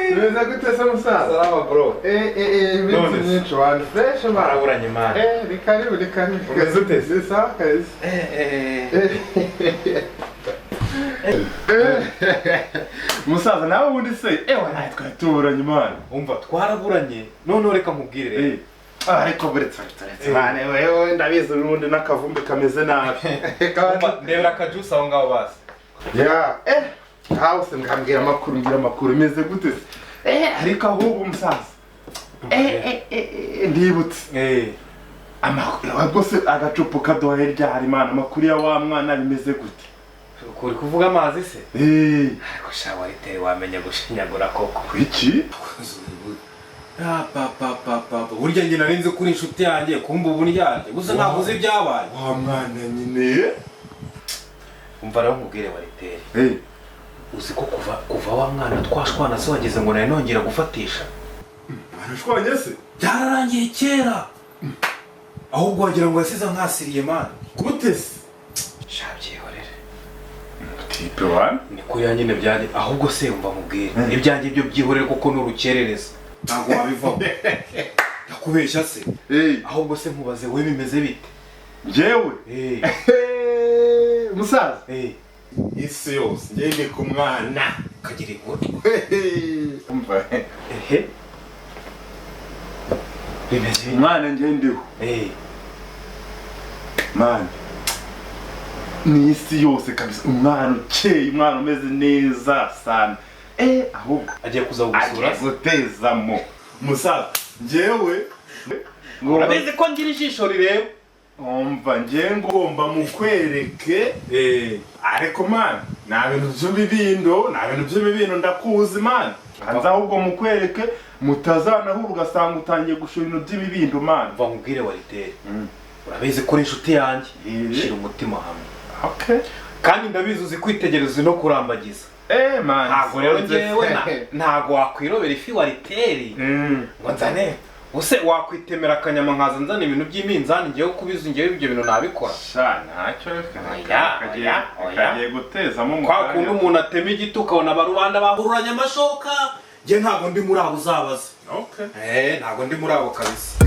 Bimeze gute se musaza? Salama bro. Iminsi myinshi wani fresh man. Baraburanye man. Ni karibu ni karibu. Umeze ute se? Ni sawa kabisa. Musaza nawe ubundi se nawe twari tuburanye man. Umva twaraburanye noneho reka nkubwire rero. Ariko buretse man wewe ndabizi ubundi n'akavumbi kameze nabi. Ndebera akajuice aho ngaho basi. Yeah, house ngambwira amakuru ngira amakuru imeze gute se? Ariko ahubwo umusaza ndibutse amakuru rwose agacupa kaduhaye ryari mana amakuru ya wa mwana bimeze gute? Uri kuvuga amazi se? Ariko sha wariteri wamenya gushinyagura koko. Iki? Pa pa pa pa burya njye narinze kuri inshuti yanjye kumba ubu ndyarye gusa ntavuze ibyabaye. Wa mwana nyine. Umva rero nkubwire wariteri. Uzi ko kuva wa mwana twashwana se wageze ngo nari nongera gufatisha. Barashwanye se? Byararangiye kera. Ahubwo wagira ngo yasize nkasiriye man. Gute se? Sha byihorere. Tipe wa? Ni ko ya nyine byari ahubwo se umva nkubwire. Ibyanjye byo byihorere kuko n'urukerereza. Ntabwo wabivamo. Yakubeshya se? Ahubwo se nkubaze we bimeze bite? Jewe? Musaza? Isi yose ngende ku mwana kagira inkuru. Umva. Bimeze bite? Mwana ngendeho. Man. Ni isi yose kabisa umwana ukeye umwana umeze neza sana. Ahubwo agiye kuza kugusura gutezamo. Musaza njyewe urabizi ko ngira ijisho rireba. Umva ngiye ngomba mukwereke ariko man nta bintu by'ibibindo nta bintu by'ibibindo ndakuzi man hanze ahubwo mukwereke mutazanahura ugasanga utangiye gushora ibintu by'ibibindo man. Umva nkubwire wariteri urabizi ko uri inshuti yanjye shyira umutima hamwe. Okay. Kandi ndabizi uzi kwitegereza no kurambagiza. Man ntago rero ngewe ntago wakwirobera ifi wariteri ngo nzane use wakwitemera akanyama nkaza nzana ibintu by'iminzani ngiye kubiza ngiye ibyo bintu nabikora. Sha ntacyo kagiye gutezamo kwa kundi umuntu atema igiti ukabona abarubanda bahururanye amashoka. Ngiye ntago ndi muri abo uzabaza. Okay. Ntago ndi muri abo kabisa.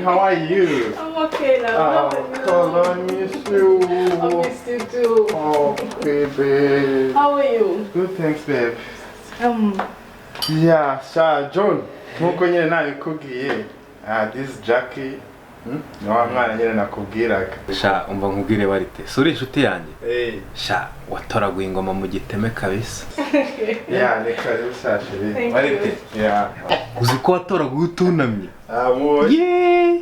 How are you? I'm okay now. Oh, I miss you. I miss you too. Oh, baby. How are you? Good, thanks, babe. Yeah, sha John. Nkuko nyine nabikubwiye. This Jackie. No mwana nyine nakubwiraga. Sha umva nkubwire barite. Suri inshuti yanjye. Sha watoraguye ingoma mu giteme kabisa. Yeah, ni karibu sha chérie. Barite. Yeah. Uzi ko watoraguye utunamye. Mwoye. Yeah.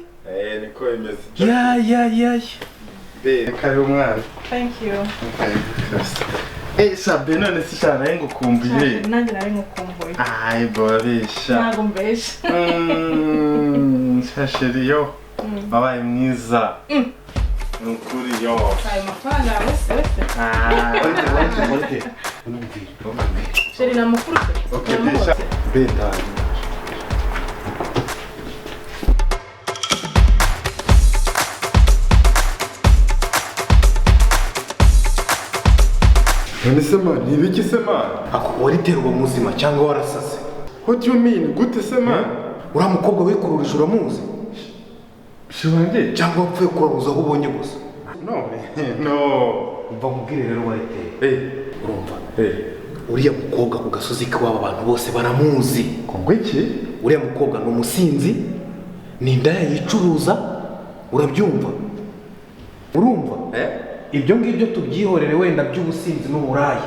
Niko imeze. Yeah. Be, karibu mwana. Thank you. Okay. Sabe none si sha naye ngukumbuye. Nanjye nari ngukumbuye. Ai borisha. Ntago mbesha. Sha chérie yo. Wabaye mwiza. Nukuri yo. Ayo mafaranga yawe se. Orite. Chérie na makuru. Okay, besha. Beta. None se man, ni ibiki se man? Ako waritera uba muzima cyangwa warasaze? What do you mean? Gute se man? Uriya mukobwa wikururije uramuzi? Shibange cyangwa wapfuye kurabuza aho ubonye gusa? No, no. Umva nkubwire rero waritera. Urumva? Uriya mukobwa ku gasozi k'iwabo abantu bose baramuzi. Ngo iki? Uriya mukobwa ni umusinzi, ni indaya yicuruza, urabyumva? Urumva? Ibyo ngibyo tubyihorere wenda by'ubusinzi n'uburaya.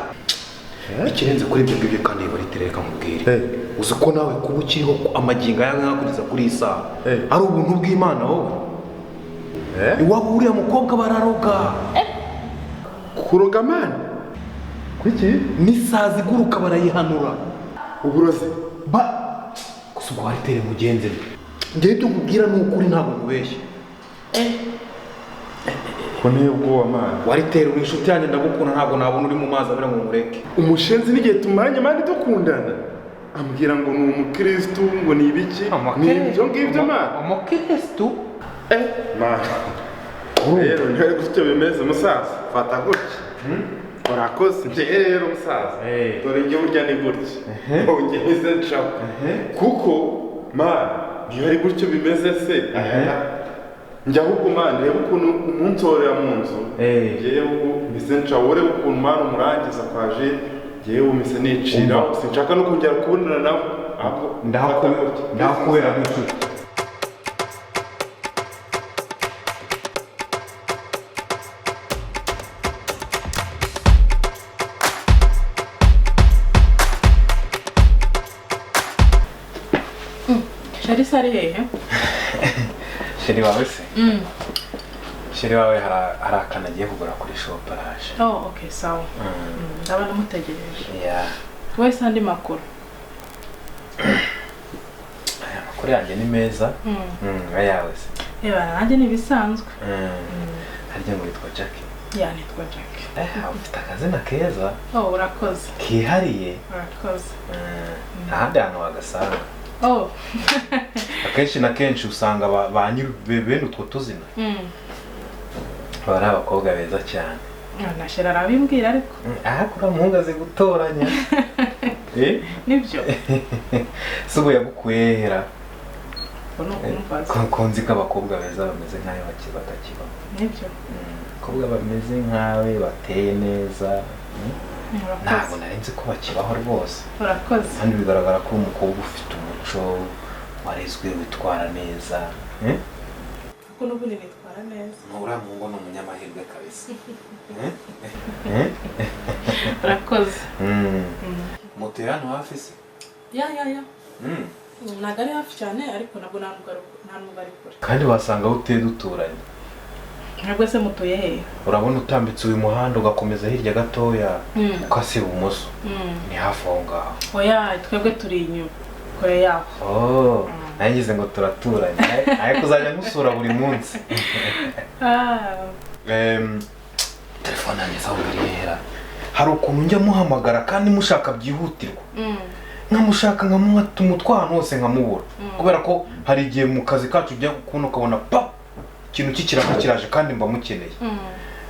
Ikirenze kuri ibyo ngibyo kandi baritereka mubwire. Uzi ko nawe kuba ukiriho amagingo aya ngaya kugeza kuri isaha ari ubuntu bw'Imana wowe. Iwabo uriya mukobwa bararoga. Kuroga man? Kuki? N'isazi iguruka barayihanura. Uburozi? Ba gusa ubwo waritere mugenzi we. Ngewe ibyo nkubwira ni ukuri ntabwo nkubeshya. Ko niyo ubwoba, man. Waritera, uri inshuti yanjye, ndagukunda, ntabwo nabona uri mu mazi abira ngo nkureke. Umushenzi, n'igihe tumaranye, man, dukundana, ambwira ngo ni umukristu, ngo ni ibiki, ni ibyo ngibyo, man. Umukristu? Eh, man, rero ntihari gutyo bimeze, musaza. Fata gutya, urakoze. Njye rero, musaza, dore njye burya ni gutya, ongeze ncaho, kuko, man, niyo ari gutyo bimeze se, njya ahubwo, man, reba ukuntu umunsorera mu nzu. Njyewe ubu mpise ncaho. Urebe ukuntu, man, umurangiza kwaje, njyewe ubu mpise nicira. Umva. Sinshaka no kongera kubonana nawe, ahubwo fata gutya. Ndahakubera nk'inshuti. Chéri se ari hehe? Chéri wawe se? Chéri wawe hari akantu agiye kugura kuri shop, araje. Oh, okay, sawa. Ndaba namutegereje. Yeah. Wese andi makuru? Aya makuru yanjye ni meza. Ayawe se? Reba, nanjye ni ibisanzwe. Harya ngo witwa Jackie? Yeah, nitwa Jack. Eh, ufite akazina keza. Oh, urakoze. Kihariye. Urakoze. Nta handi hantu wagasanga. Oh. Akenshi na kenshi usanga ba nyiri bene utwo tuzina baba ari abakobwa beza cyane. Ah, na chéri arabimbwira ariko. Aha kuriya muhungu azi gutoranya. Eh? Nibyo. Se ubu yagukuye hera? Ubwo ni ukumbaza. Ko nzi ko abakobwa beza bameze nkawe batakibaho. Nibyo. Abakobwa bameze nkawe, bateye neza, ntabwo Urakoze. nari nzi ko bakibaho rwose. Urakoze. Kandi bigaragara ko uri umukobwa ufite umuco, warezwe, witwara neza. Kuko n'ubundi nitwara neza. Uriya muhungu ni umunyamahirwe kabisa. Urakoze. Mutuye hano hafi se? Yeah. Ntabwo ari hafi cyane, ariko nabwo nta nubwo ari kure. Kandi wasanga aho utuye duturanye. Ntabwo se mutuye hehe? Urabona utambitse uyu muhanda, ugakomeza hirya gatoya, ukase ibumoso, ni hafi aho ngaho. Oya, twebwe turi inyuma kure yaho. Oh, nangize ngo turaturanye, ariko uzajya nkusura buri munsi. Ah. Telefone yanjye sawa irihera. Hari ukuntu njya muhamagara kandi mushaka byihutirwa, nkamushaka, nkamutuma utwana hose nkamubura, kubera ko hari igihe mu kazi kacu ujya kubona ukabona pa ikintu cy'ikiraka kiraje kandi mba mukeneye.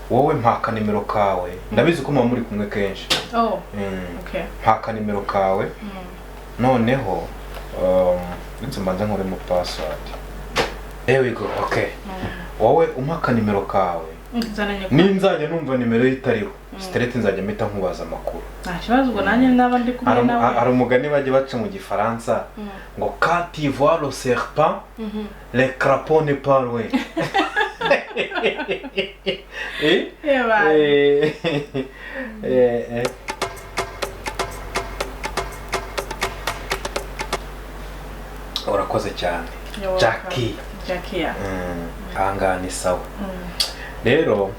Wowe mpaka nimero kawe, ndabizi ko muba muri kumwe kenshi. Oh, okay. Mpaka nimero kawe. Noneho ndetse mbanza nkuremo password. There we go. Okay, wowe umpa nimero kawe. Nzananye. Ninzajya numva nimero ye itariho straight, nzajya mpita nkubaza amakuru. Nta kibazo, ubwo nanjye naba ndi kumwe nawe. Hari umugani bajya baca mu Gifaransa ngo: "Quand tu vois le serpent, le crapaud n'est pas loin." Eh? Eba. Eh, eh, eh. Urakoze cyane. You're welcome. Jackie. Jackie, yeah. Ahangaha ni sawa. Rero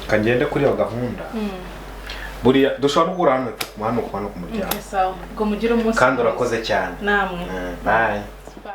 kangende kuri iyo gahunda. Buriya dushobora no guhura hano ku muryango. Okay, sawa. Ubwo mugire umunsi Kandi mwiza. urakoze cyane. Namwe. Bye. Bye.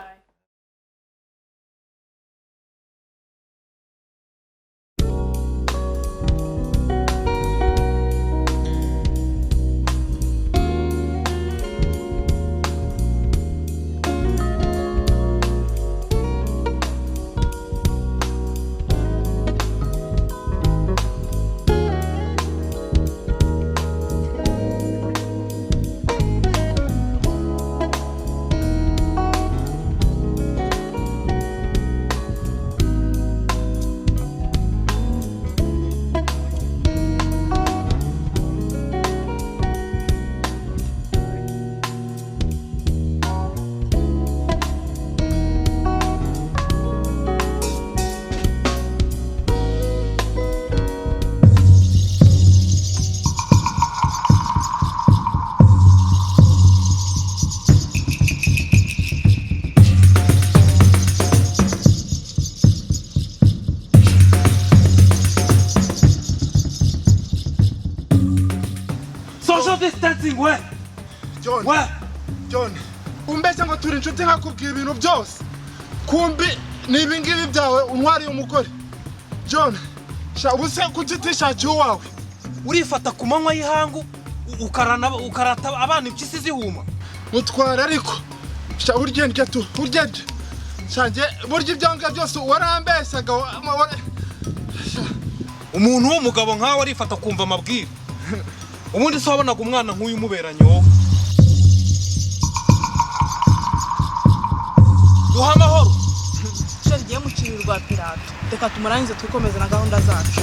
Social distancing, where? John. Where? John, umbeshya ngo turi inshuti, nkakubwira ibintu byose, kumbi ni ibingibi byawe untwariye umugore. John, Sha, ubu se kuki utishakiye uwawe? Urifata ku manywa y'ihangu, ukarata abana impyisi zihuma. Mutwara ariko. Sha, burya ndya tu, burya ndya. Sha, njye burya ibyo ngibyo byose warambeshyaga. Umuntu w'umugabo nkawe arifata kumva amabwire. Ubundi se wabonaga umwana nk'uyu umuberanye wowe? Duha amahoro. Chéri, ngiye mu kiriri rwa Pirato, reka tumurangize twikomeze na gahunda zacu.